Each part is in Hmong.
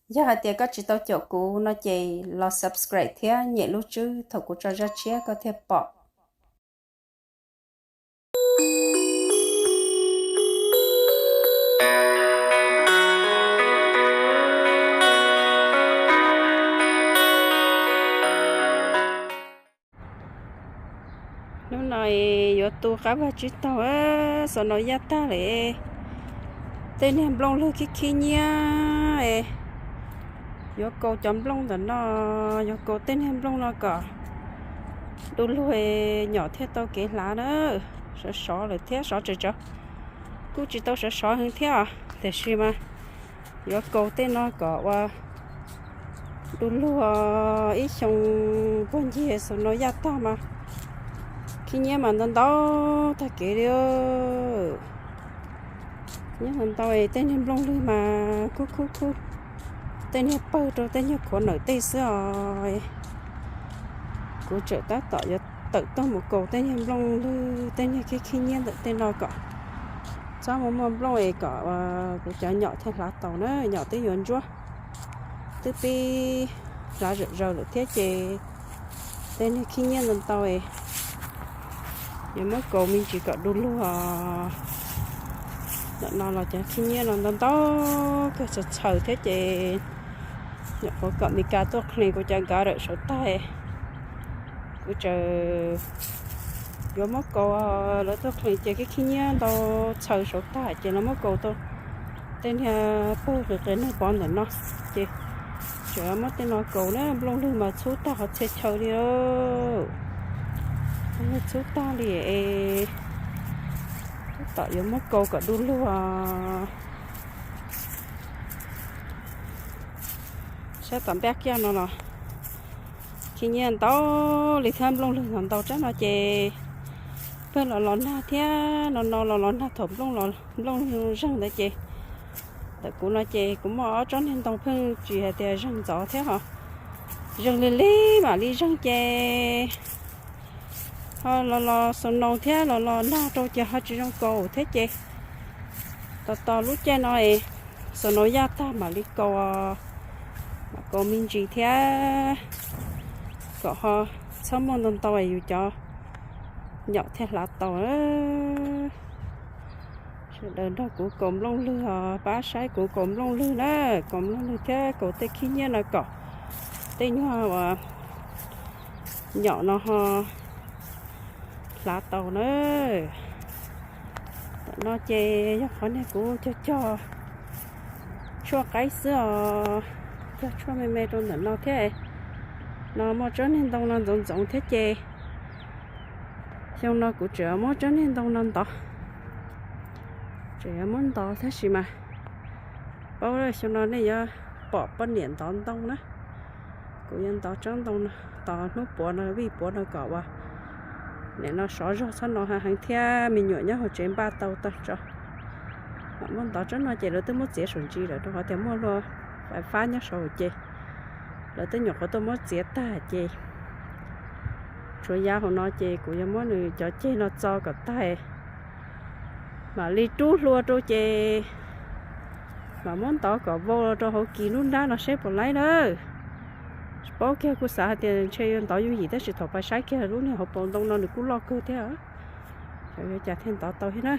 Yog hais tias koj tsis tau caum kuv no ces los subscribe thiab nyem lub tswb thaum kuv tso zaj tshiab koj thiaj pom. Hnub no yuav tu qab vag tsib taug, snow yaj tag lawm. Tej niag nplooj lwg khib khib nyiab, yuav kaus cov nplooj ntawm no, yuav kaus tej niag nplooj no kom du lug, nyom thiaj tau kev hlav na. Sov sov lawm thiab, sov tsawv tsawv, kuj tsis tau sov sov heev thiab os, tiam sis mas yuav kaus tej no kom ua du lug. Ib xyoo puag ncig snow yaj tag mas khib nyiab mas ntau ntau tag kev li. Nyob ntau ntau tej niag nplooj lwg mas kub kub kub, tej niag pawg rau tej niag khuav ntawm tej xwb os. Kuv tseem tab tom yuav tawm tuaj mus kaus tej niag nplooj lwg tej niag khib khib nyiab ntawm tej no kom txhob muaj muaj nplooj es kom kuv cov nyom thiaj hlav taus na, nyom twb yuav ntsuab, twb pib hlav zom zaws lawm thiab ces tej niag khib nyiab ntau ntau es yuav muab kaus me ntsis kom du lug os. Ntawm no los cov khib nyiab no ntau ntau kawg txhaws txhaws thiab ces nyuam qhuav kom Mes Kas tuaj qhlis kuv cov nkav dawm saum tag. Kuv tseem yuav muab kaus, lawv tuaj qhlis ces khib khib nyiab ntau txhaws saum tag ces lawv muab kaus tau tej niag pawg qis qis neeg pov ntawm no ces tseem muab tej no kaus na. Nplooj lwg mas txhub tag qhov txhia chaw li, nplooj lwg txhub tag li es tab tom yuav muab kaus kom du lug. Saib tom npab kiag no los khib nyiab ntau li thiab, nplooj lwg ntau ntau tsob no ces pawg los los nag thiab, no no los los nag thaum nplooj, nplooj lwg zeeg ntawd ces ntawm kuv no ces kuv muaj ob tsob niag ntoo pheej tsis hais tias zeeg ntxov thiab ho, zeeg lig lig mam li zeeg ces ho los los snow thiab los los nag rau ces ho tsis zoo kaus thiab ces tos tos lub caij no es snow yaj tag mam li kaus, mam kaus me ntsis thiab kom ho txhob muaj ntau ntau es yus cov nyom thiaj hlav taus. Sawv daws nrog kuv kaus nplooj lwg os, pab saib kuv kaus nplooj lwg na, kaus nplooj lwg thiab kaus tej khib nyiab no kom tej nyuag uas nyom no ho hlav taus na. Tam no ces yog qhov niag kuv cog cog tshuaj qaib xwb os, cog tshuaj me me rau ntawm no thiab. No muaj tsob niag ntoo no ntxoov ntxoov thiab ces xyoo no kuv tseem muab tsob niag ntoo no ntov, tseem yuav muab ntov tab sis mas paub xyoo no nej yuav pom poj niam ntov ntoo na. Kuv yuav ntov tsob ntoo no tos hnub puav no vij puav no kom uas nim no sov zog txhob no heev thiab me nyuam nyob hauv tsev npaj tau tag tso. Mam muab ntov tsob no ces lawv twb muab txiav saum ntsis lawm rau qhov tias muaj luag fais fab nyob saum ces lawv twb nyuam qhuav tuaj muab txiav tag ces tshuav yav hauv no ces kuv yuav muab nws cov ceg no txo kom tag mam li rub hlua rau ces mam muab ntov kom vau los rau hauv kis lub nrab no seb puas laib na. Tsis paub kiag, kuj xav hais tias ntshe yuav ntov yooj yim tab sis thaum pais saib kiag lub niag hauv paus ntoo no nws kuj loj kawg thiab. Xyov yuav cas thiaj ntov tau thiab na.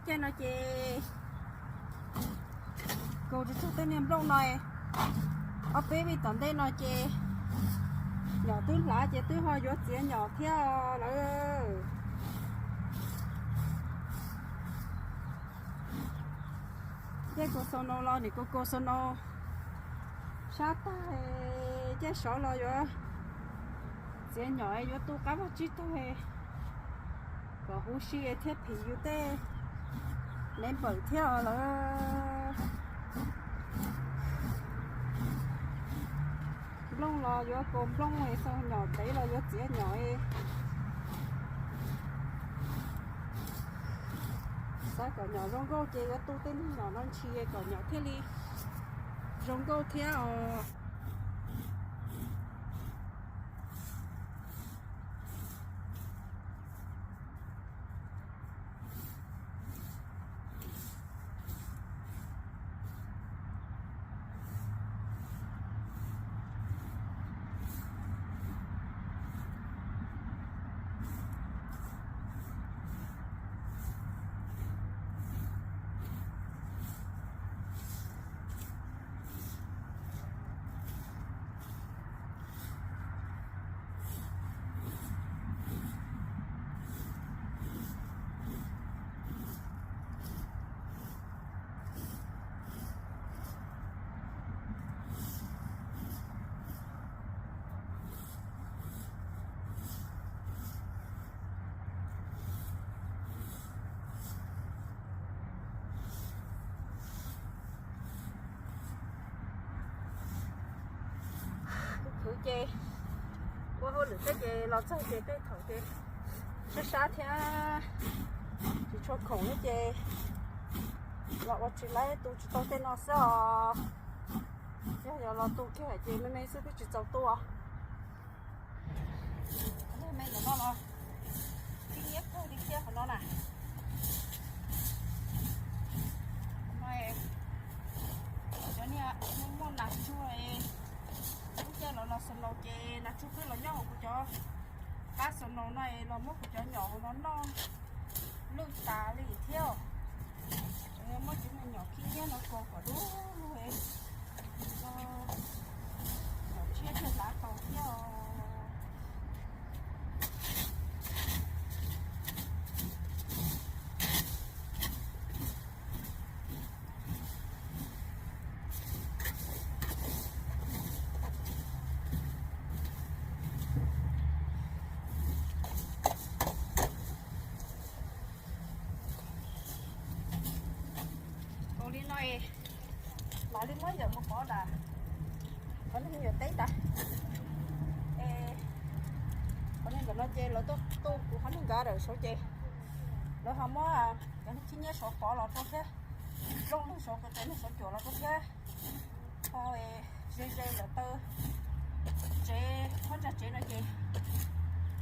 Tej no ces kaus tsis txog tej niag nplooj no, ob peb vij tom ntej no ces nyom twb hlav ces twb ho yuav txiav nyom thiab lawm. Tej kaus snow los nim kaus kaus snow sab tag, caij sov los yuav txiav nyom yuav tu qab vaj tsib taug kom huv si thiab phim yus tej neighbor thiab lawm. Nplooj los yuav kaus nplooj, nyom ntev los yuav txiav nyom. Xav kom nyom zoo nkauj ces yuav tu tej niag nyom no ntshis kom nyom thiaj li zoo nkauj thiab os. Khwv ces ua hauj lwm thiab ces los txog ces tej thaum ces sab sab thiab tsis tshua khoom thiab ces los ua tsis laib, tu tsis tau tej no xwb os. Yog yuav los tu kiag ces me me xwb twb tsis txaus tu. Me ntawm no los khib nyiab kawg li thiab qhov no na. Cov niag muaj nas tsuag, lub caij los los snow ces nas tsuag pheej los nyob hauv kuv cov qab snow no los muab kuv cov nyom hauv no noj lwj tas li thiab. Muab cov me nyom khib nyiab no kaus kom dub lug, nyom tshiab thiaj hlav tau thiab. Kaus li no es mam li muab yawm mus pov tas qhov neeg yuav teb tas. Es qhov neeg ntawm no ces lawv tuaj tu kuv qhov neeg nkawd dawm saud ces lawv ho muab cov neeg khib nyiab saud pov los rau thiab, zoo neeg saud, cov neeg saud cuam los rau thiab. Ho ze ze lawv taw tsev, qhov ntsa tsev no ces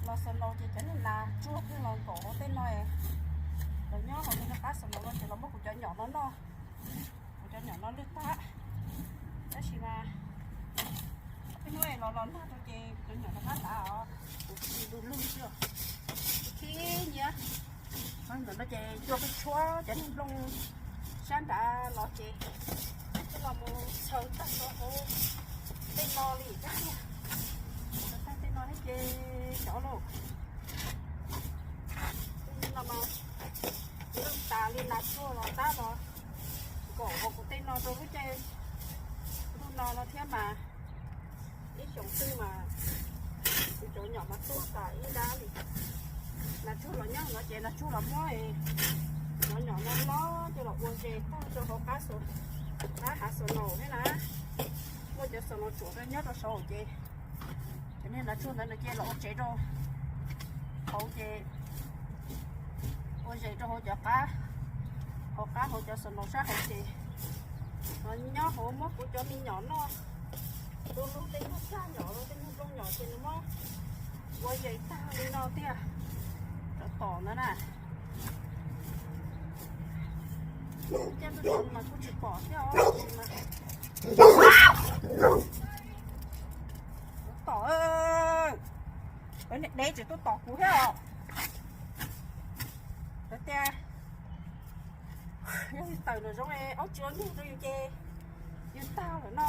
los snow ces cov niag nas tsuag pheej los nkaum hauv tej no. Lawv nyob hauv tej qab snow no ces los muab kuv cov nyom no noj, kuv cov nyom no lwj tag. Tab sis mas ib hnub los los nag rau ces kuv cov nyom rov qab hlav os, kuv tsis du lug xwb. Khib nyiab. Ntawm no ces cua peb tshuab cov niag nplooj sab nrad los ces twb los mus txhaws tag rau hauv tej no li thiab tiag. Tag tej no thiab ces xyov lauj. Tej no mas lwj tas li, nas tsuag los tab los nkaum hauv kuv tej no rau lub caij ntuj no no thiab mas ib xyoos twg mas kuv cov nyom mas tuag tas ib nrab li. Nas tsuag los nyob no ces nas tsuag los muab cov nyom no lob coj los ua zes tag rau hauv qab, qab hav snow thiab na. Muaj cov snow tsuam rau nyob rau saud ces cov niag nas tsuag ntawd nws cia los ua tsev rau hauv ces ua zes rau hauv cov qab, hauv qab hauv cov snow sab hauv ces los nyob hauv muab kuv cov me nyom noj. Du lug tej nyuag cag nyom los tej nyuag nplooj nyom ces nws muab ua zes tag li no tiag. Cov tom ntawd na, caj ntug mas kuj tsis pom thiab os. Tom, lawv niam dev tseem tuaj tom kuv thiab os. Lawv tias Zoo aub tsis ua nkeeg rau yus ces yus tag lawm no.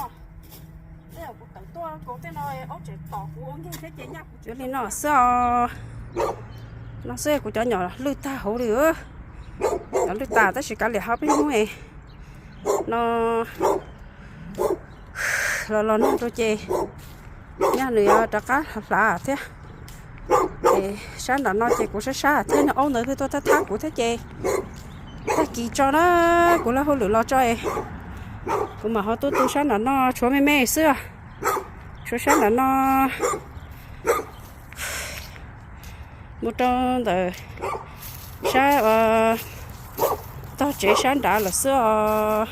Tej kuv tawm tuaj kaus tej no aub tseem tom kuv ua nkeeg thiab ces nyaj kuv li no xwb os. No xwb kuv cov nyom lwj tag hauv li. Nyom lwj tas tab sis kav liam ho peb hnub no los los nag rau ces nyaj nws yuav rov qab hlav thiab. Sab nram no ces kuv sab sab thiab, niag aub ntawd twb tuaj thab thab kuv thiab ces tag kis tso na, kuv lawb hauj lwm los tso es kuv mam ho tuaj tu sab nram no, tshuav me me xwb. Tshuav sab nram no mus rau ntawm sab tog tsev sab nrad lawm xwb os.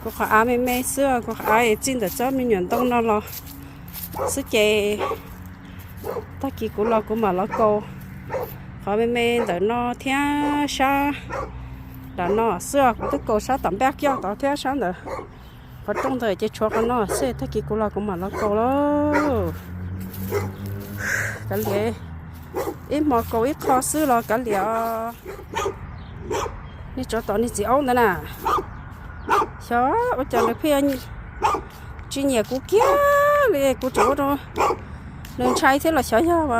Kuv qhov av me me xwb, kuv qhov av txij ntawm tsob me nyuam ntoo no los xwb ces tag kis kuv los kuv mam los kaus qhov me me ntawm no thiab sab nram no xwb os. Kuv twb kaus sab tom npaj kioj tod thiab sab ntawm qhov rooj ntawd ces tshuav qhov no xwb, tag kis kuv los kuv mam los kaus lauj. Kav liam, ib hmo kaus ib qho xwb los kav liam. Niag tsov tom niag txiv aub ntawd na, xyov ua cas nws pheej tsis nyiam kuv kiag li, kuv tseem ua rau nws ntshai thiab los xyov yog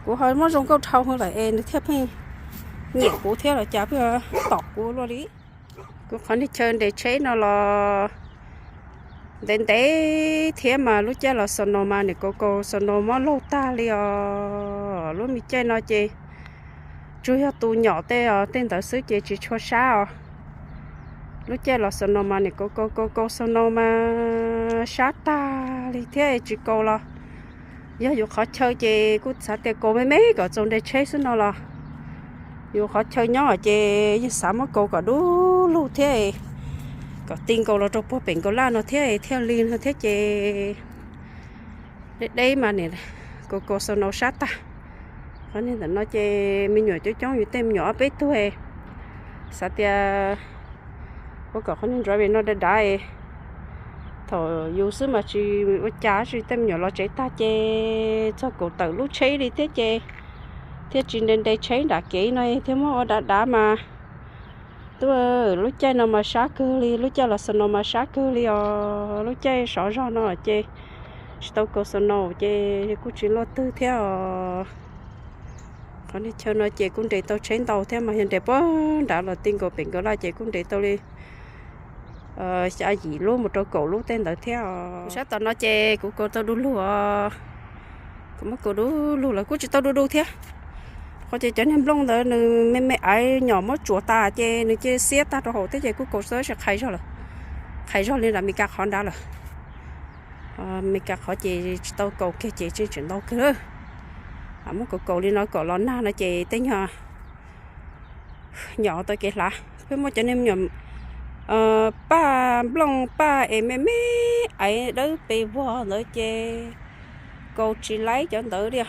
kuv ho muab zoo nkauj dhau lawm es nws thiaj pheej nyiam kuv thiab los cas pheej tom kuv luaj li. Kuv qhov niag chaw nres tsheb no los ntev ntev thiab mas lub caij los snow mas niam kaus kaus snow mob laug tag li os. Lub me caij no ces tsuas yog tus nyom tej os, tej ntawd xwb ces tsis tshua sab os. Lub caij los snow mas niam kaus kaus kaus kaus snow mas sab tag li thiab tsis kaus los yog yus qhov chaw ces kuj xav tias kaus me me kom txaus nres tsheb xwb no los yus qhov chaw nyob ces yeej xav muab kaus kom dub lug thiab kom ti nkaus los rau puag pem nkaus laj no thiab thiaj li no thiab ces deb deb mas niam kaus kaus snow sab tag. Qhov niag ntawm no ces me nyuam coob coob, yus tej me nyuam ob peb tug xav tias ua kom qhov niag driveway no dav dav. Thaum yus xwb mas tsis ua cas, tsis tej me nyuam los tsev tag ces txog kaum tawm lub tsheb li thiab ces thiaj tsis nres nres tsheb nram kev no thiaj muab ua dav dav mas. Tub, lub caij no mas sab kawg li, lub caij los snow mas sab kawg li os. Lub caij sov zog no ces tsis tau kaus snow ces kuj tsis luaj twg thiab os. Qhov niag chaw no ces kuj nres tau tsheb ntau thiab mas yog nres puag nrad los ti nkaus pem nkaus laj ces kuj nres tau li xya yim lub mus rau kaum lub tej ntawd thiab os. Sab tom no ces kuv kaus tau du lug os. Kuv muab kaus du lug lawm kuj tsis tau du du thiab. Qhov ces cov niag nplooj ntawd nws me me aiv nyom muab tsuav tas ces nws cia li xiab tag rau hauv thiab ces kuj kaus xwb tsis qhais zog lawm. Qhais zog li nram Meskas qhov nrad lawm. Meskas qhov ces tsis tau kaus kiag ces tseem tseem ntau kawg. Muab kaus kaus li no kom los nag no ces tej nyuag nyom tau kev hlav. Peb muaj cov niag me nyuam paj nplooj paj es me me aiv dawb pes vog ntawd ces kaus tsis laib cov ntawd li.